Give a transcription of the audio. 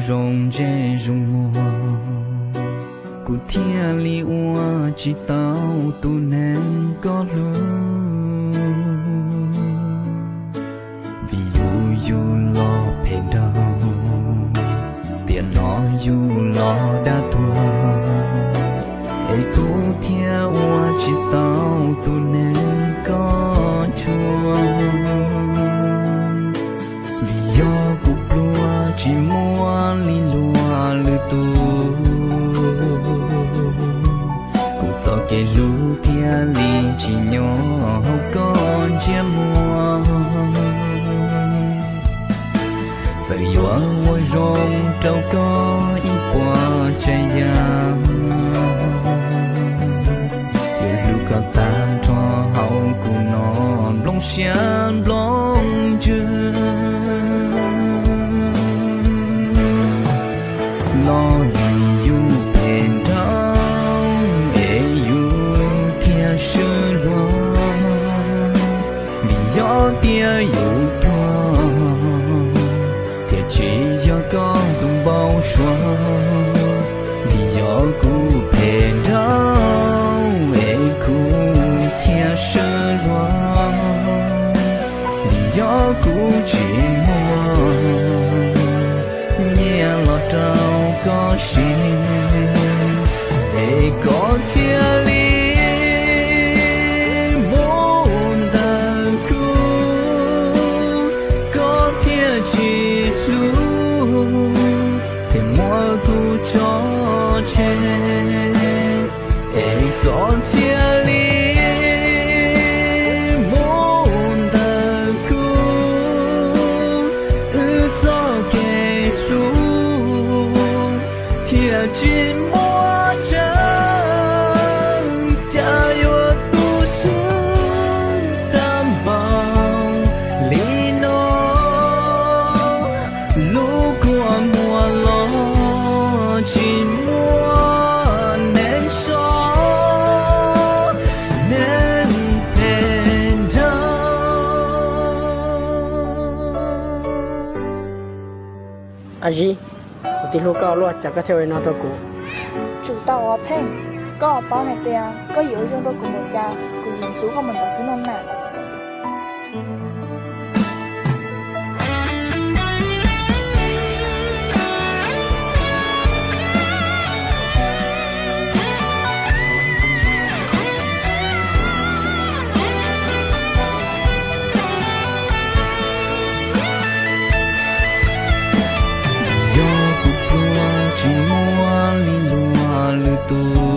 zoo ntsej zoo muag, kuv thiaj li ua tsis tau tus neeg koj hlub. Vim yus yug los phem nraug, tiam no yug los dag tuag, es kuv thiaj ua tsis tau tus neeg koj tshua. Vim yog kuv pluag tsis muaj li luag lwm tus, kuv txoj kev hlub thiaj li tsim nyog hauv koj ntsiab muag. Txawm yuav ua zoo rau koj ib puas tsav yam, yuav hlub koj tag nrho hauv kuv no nplooj siab nplooj ntsws. Los vim yus phem nraug es yus thiaj swb luag, vim yog tias yus pluag thiaj tsis yog koj tus npau suav. Vim yog kuv phem nraug es kuv thiaj swb luag, vim yog kuv tsis muaj nyiaj los rau koj siv, es koj thiaj li mus ntawm kuv, koj thiaj tsis hlub, thiaj muab kuv tso tseg, es koj thiaj li mus ntawm kuv, wb txoj kev hlub thiaj tsis muaj tseeb. Cas yuav tu siab tag npaum li no, lub kua muag los tsis muaj neeg so, neeg phem nraug. A Zib, kuv tij hlub koj luaj cas koj thiaj ua li no rau kuv? Tsum tau os Pheej, koj paub hais tias koj yuav zoo rau kuv npaum cas kuv yuav ntxub koj mus ntawd xwb no na. Yog kuv pluag tsis muaj li luag lwm tus,